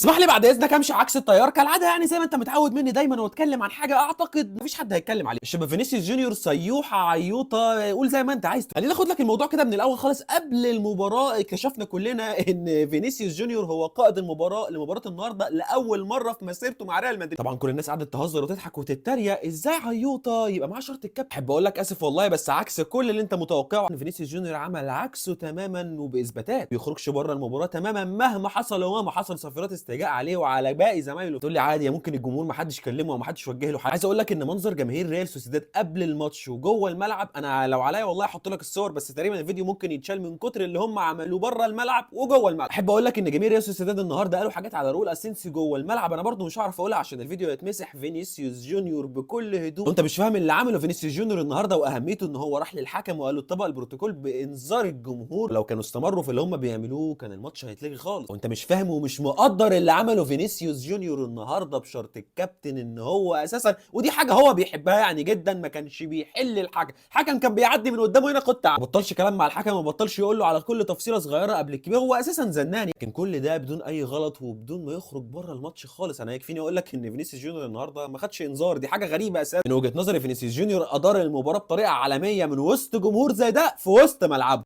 اسمح لي بعد اذنك امشي عكس التيار كالعادة، يعني زي ما انت متعود مني دايما، واتكلم عن حاجة اعتقد مفيش حد هيتكلم عليها. الشباب فينيسيوس جونيور صيوحه عيوطه، قول زي ما انت عايز. خلينا ناخد لك الموضوع كده من الاول خالص. قبل المباراة اكتشفنا كلنا ان فينيسيوس جونيور هو قائد المباراة لمباراة النهارده لاول مرة في مسيرته مع ريال مدريد. طبعا كل الناس قعدت تهزر وتضحك وتتريق ازاي عيوطه يبقى معاه شرط الكابتن. احب اقول لك اسف والله، بس عكس كل اللي انت متوقعه. فينيسيوس جونيور عمل عكسه تماما وباثباتات، بيخرجش بره المباراة تماما مهما حصل ومهما حصل صفيرات استهجاء عليه وعلى باقي زمايله. تقول لي عادي ممكن الجمهور ما حدش كلمة وما حدش وجه له حاجة. عايز اقول لك ان منظر جماهير ريال سوسيداد قبل الماتش وجوه الملعب، انا لو عليا والله احط لك الصور، بس تقريبا الفيديو ممكن يتشال من كتر اللي هم عملوه بره الملعب وجوه الملعب. احب اقول لك ان جماهير ريال سوسيداد النهارده قالوا حاجات على راؤول اسينسيو جوه الملعب، انا برضو مش هعرف اقولها عشان الفيديو يتمسح. فينيسيوس جونيور بكل هدوء، وانت مش فاهم اللي عمله فينيسيوس جونيور النهارده واهميته، ان هو راح للحكم وقال له طبق البروتوكول بانذار الجمهور. لو كانوا استمروا في اللي هم بيعملوه كان الماتش هيتلغي خالص. وانت مش فاهم ومش مقدر اللي عمله فينيسيوس جونيور النهارده بشرط الكابتن، ان هو اساسا ودي حاجة هو بيحبها يعني جدا، ما كانش بيحل الحكم، الحكم كان بيعدي من قدامه هنا خد ما بطلش كلام مع الحكم، ما بطلش يقول له على كل تفصيله صغيرة قبل الكبير، هو اساسا زنان. لكن كل ده بدون اي غلط وبدون ما يخرج بره الماتش خالص. انا يكفيني اقول لك ان فينيسيوس جونيور النهارده ما خدش انذار، دي حاجة غريبة اساسا. من وجهه نظري فينيسيوس جونيور ادار المباراة بطريقة عالمية من وسط جمهور زي ده في وسط ملعبه.